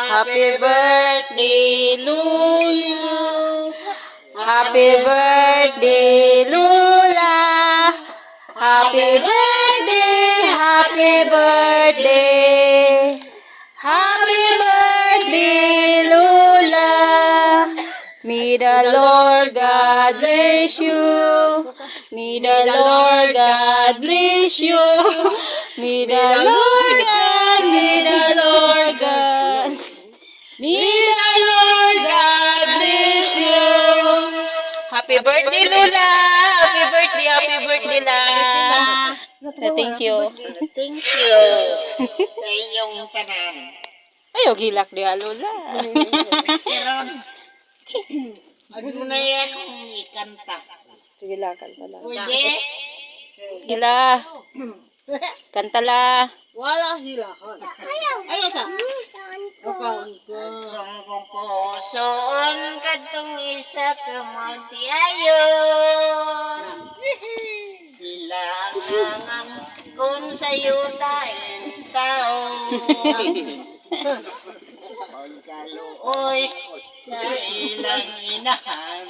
Happy birthday to you. Happy birthday, Lola. Happy birthday, happy birthday. Happy birthday, Lola. May the Lord God bless you. May the Lord God bless you. May the Lord God, may the Lord God. May the Lord God bless you. Happy birthday, Lola! Happy birthday, La! Thank you. Thank you sa inyong tanan. Ayaw, gilak diha, Lola. Karon, adunay akong ikanta. Sige la, kanta la. Pwede? Gila. Kanta la. Wala hilakon. Ayaw sa. Kung pusoon kadtong isa ka magtiayon. Sila ang kung sa'yo tayong tao. Pagkaluoy sa ilang inahan.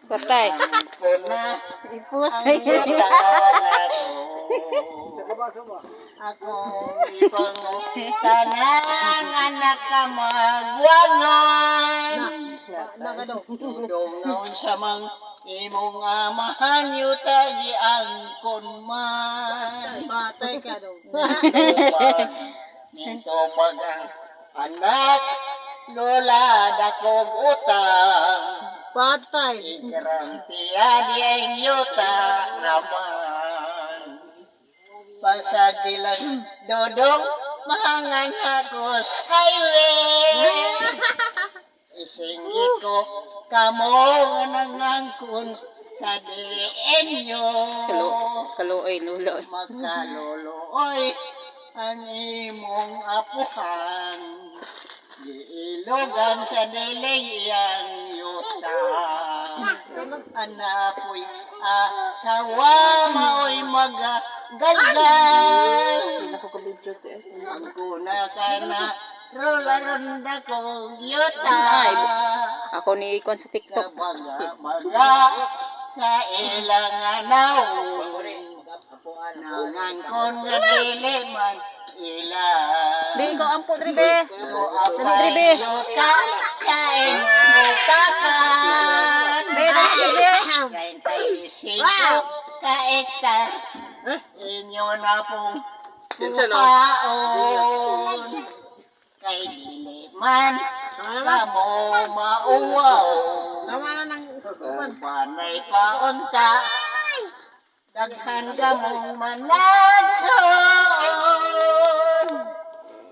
Patay. Ko na Ipusay. Ako ipangutanan anak ka magwangan. Dudungaw sa mang imong amahan yuta giangkon man. Patay ka daw. Nito pag ang anak lola dakog utang. Patay. Igarantiya di ang yuta naman. Pasadilan dodong mahangan ako sa highway. Isinggit ko kamo nga nangangkon sa DN nyo. Kalu, kaluoy, lulo. Magkaluluoy ang imong apuhan. Giilogan sa dili iyang yuta. Anapoy asawa maoy magagalgal. Ako ka video to eh. Ang kuna ka na rola ronda kong yuta. Ay, ako ni Ikon sa TikTok. Kabaga baga sa ilang anaw. Nangangkon nga dili man ila. Di, ikaw ang po, Dribe. Dali, Dribe. Yuta sa imutakan. Be, dali, Dribe. 35 ka hektar. Inyo na pong kuhaon. Kay dili man kamo mauwaw. Tama na ng Banay paunta. Daghan kamong managsoon.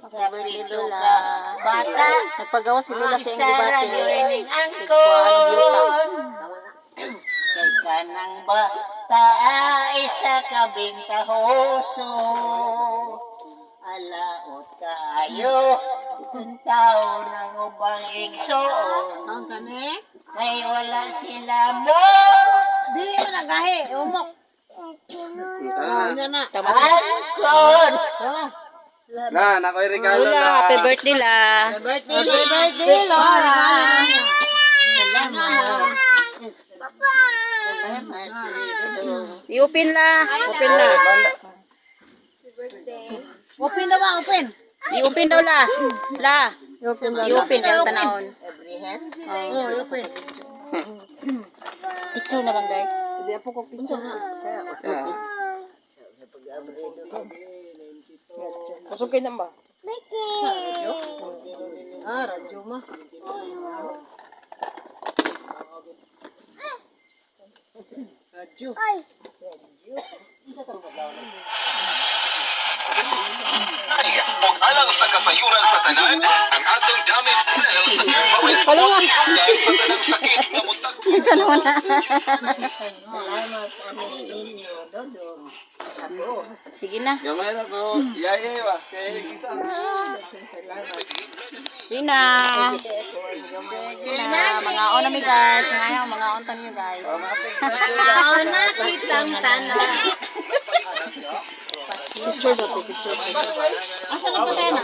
Sa pito ka bata. Nagpagawa si Lola sa iyong Isara gubati. yun ang Nagkuhaan ng yuta. angkon. Kay kanang bata isa ka bintahoso. Alaot kaayo ang tao ng ubang igsoon. Ang kani? Kay wala sila mo. Dili mo nagahi, umok. Ah, na. Tama na. Angkon. Tama. Na, nakoy regalo Lola, na. happy birthday la. Happy birthday, Lola. Salamat. I-open la. Open la. Open daw ba? Open. I-open daw la. La. I-open ang tanawon. Oh, open. Picture na lang, day. Hindi ako ko picture na. Kusog kayo ba? Ah, radyo ma. Radyo. Ug alang sa kasayuran sa tanan, ang atong damaged cells mao'y Palungan. sa tanang sakit nga mutag Saan mo na? Salamat ang inyo, Dodong. Ako. Sige na. Gamay na ko. Yaya ba? Kay kita. Sige na. Sige na. Mga on na mi guys. Mga on tayo guys. Mga na kitang tanan. Picture ba? Picture. Asa na ba tayo na?